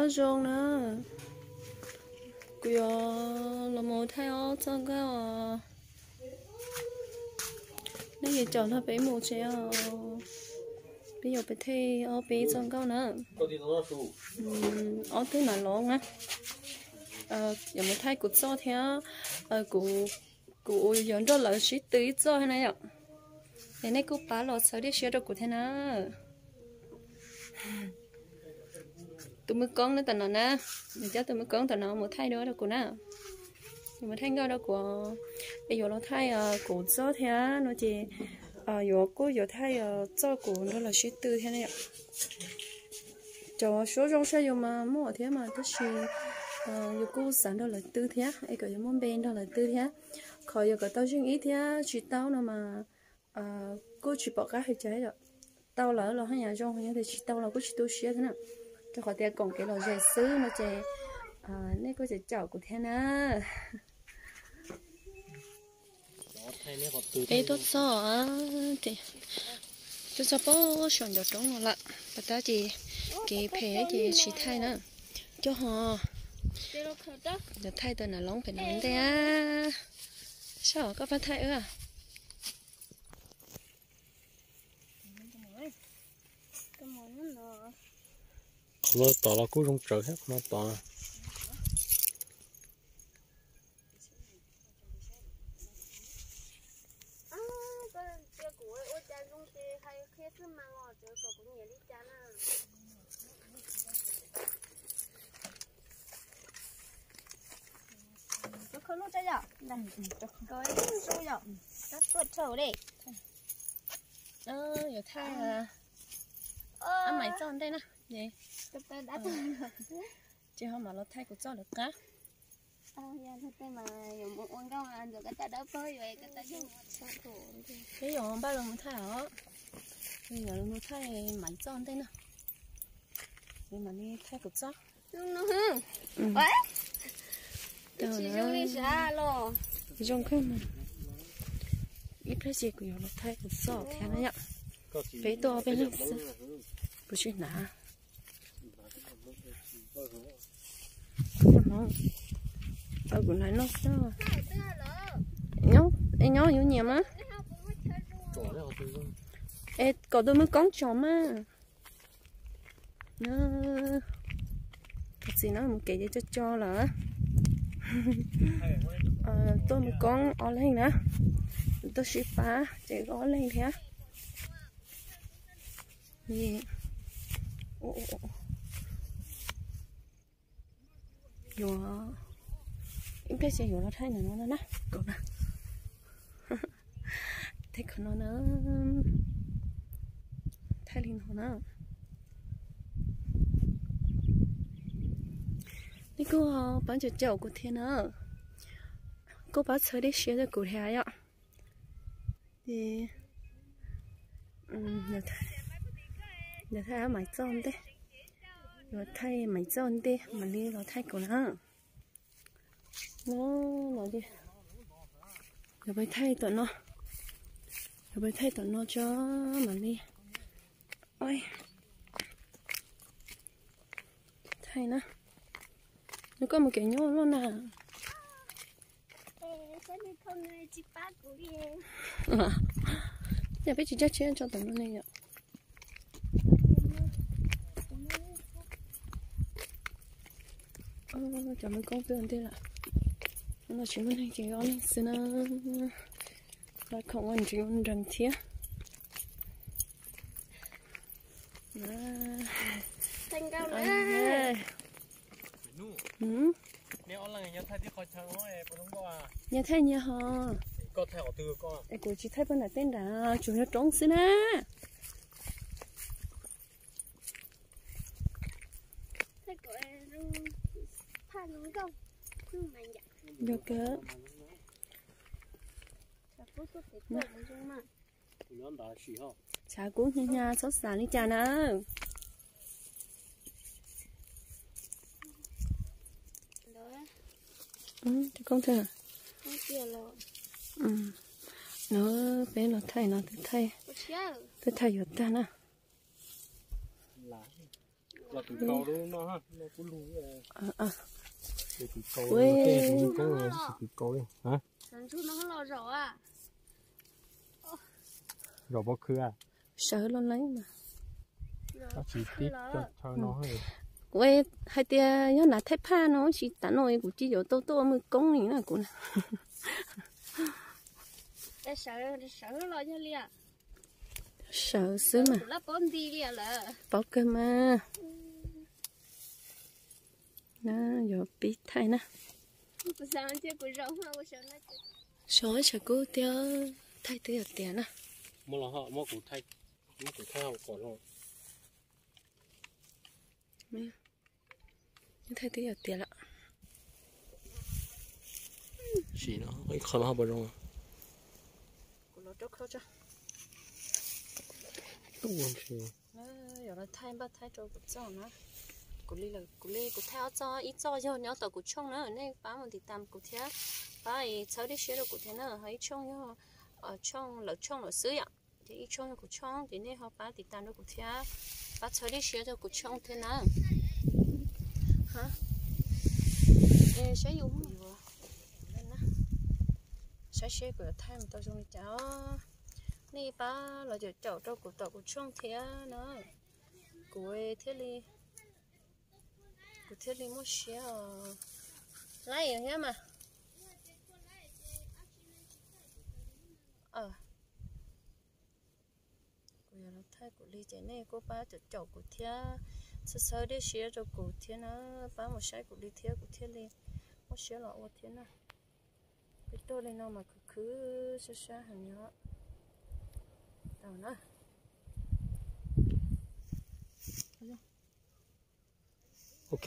Zoo na, kuv yuav los mus thaij ob txoj nkauj. Nej yuav caum nrog peb mus tsev os. Peb yuav peb thaij ob peb txoj nkauj na. Ob tug nam loob na, yuav mus thaij kuv txoj thiab. Kuv, kuv yuav nrog lawv sib tw ib txoj thiab na yom. Es nej kuj pab los txhawb dej siab rau kuv thiab na. Tus Mws Koob na, tam no na, nws coj tus Mws Koob tam no mus thaij duab rau kuv na. Mus thaij nkauj rau kuv, es yuav los thaij kuv txoj thiab no ces yuav kuj yuav thaij txoj kuv nrog lawv sib tw thiab na yom. Cov suab zoo saib yus mas muaj thiab mas tab sis yus kuj xav nrog lawv tw thiab es kom yuav muaj npe nrog lawv tw thiab. Qhov yuav kom tau zeej ib thiab tsis tau no mas kuj tsis pom qab hais cas yom. Tau lawm los haj yam zoo, yog tias tsis tau los kuj tsis tu siab thiab na. Rau qhov tias koom kev lom zem xwb no ces nej kuj caum caum kuv thiab na. Peb tuaj txog, tuaj txog pem saum ncov roob no lawm, pas tab ces kev phem ces tsis thaij na. Coj ho, yuav thaij tau nam loob pem no ntej. Saib koj pab thaij wb. Qhov no tom los kuj zoo tsawv thiab qhov no tom. Yuav thaij ab mais txoj ntej na. Ces ho mam los thaij kuv txoj lawv qab. Peb yuav npaj los mus thaij os. Yuav los mus thaij mais txoj ntej na. Mam li thaij kuv txoj. Zoo kawg mas. Ib pliag ces kuv yuav los thaij kuv txoj thiab na yom. Peb tuaj peb leeg xwb, kuv tsis hnav. Kuv hnav no xwb. Nyob, nyob yuav nyiam mas. Es kom tus Mws Koob tsom mas. Tus txiv no mus kev ces tso tso lawm. Tuaj Mws Koob ob leeg na, tuaj sib pab ces ob leeg thiab. Yuav, ib pliag ces yuav los thaij no na, kom na. Thaij qhov no na. Thaij li no na. Nej kuj pab caum caum kuv thiab na. Kuj pab txhawb dej siab rau kuv thiab yom. Ces yuav thaij mais txoj ntej, yuav thaij mais txoj ntej mam li los thaij kuv na. No, no, yuav pab thaij tom no, yuav pab thaij tom no tso mam li. Thaij na. Nws koj mus kev nyob luaj na. Yog peb tsis coj tsheb tso tom no ne yom. Cov Mws Koob peb ua ntej lawm. No tsis muaj neeg ces ob leeg xwb na. Lawv khoom ua nrees thiab. Nyias thaij nyias ho. Es kuv tsis thaij pog nram tej nrad, tsuas yog roob xwb na. Yog kawg. Tshav kub hnyav hnyav txhob xav li cas na. Koob thiab. No peb los thaij no, twb thaij yuav tag na. Los tus kaus lub no, no kuv lug. Tus kaus, tej tus koob no tsis tus kaus li. Zaum pob khw. Sawv los leej mas. Kuv hais tias yog nav thaij phaj no tsis tas no kuv cia yuav tau tuaj ua mws koob li na kuv na. Sawv xwb mas. Paub kawg mas. Yuav pib thaij na. Sawv sawv kub tiag, thaij twb yog tiag na. Thaij twb yog tiag lawm. Sim no ib qho no ho puas zoo? Kuv los rau kho tso. Yuav los thaij npaj thaij rau kuv txoj na. Kuv li, kuv li kuv thaij ob txoj, ib txoj yog nyob tom kuv tshooj na, nej pab mus tiv tam kuv thiab, pab txhawb dej siab rau kuv thiab na. Ho ib tshooj yog tshooj lawv tshooj lawm xwb yom. Ces ib tshooj yog kuv tshooj, ces nej ho pab tiv tam rau kuv thiab, pab txhawb dej siab rau kuv tshooj thiab na. Saib yus, saib seb kuv yuav thaij mus tau zoo li cas. Nej pab los caum caum rau kuv tom kuv tshooj thiab na. Kuv thiaj li, kuv thiaj li muaj siab os. Laib thiab mas. Kuv yuav los thaij kuv li ces nej kuj pab caum caum kuv thiab, txhawb txhawb dej siab rau kuv thiab na. Pab mus saib kuv li thiab kuv thiaj li muaj siab los ua thiab na. Peb tuaj li no mas khwv khwv sab sab heev nyob tau na. Ok.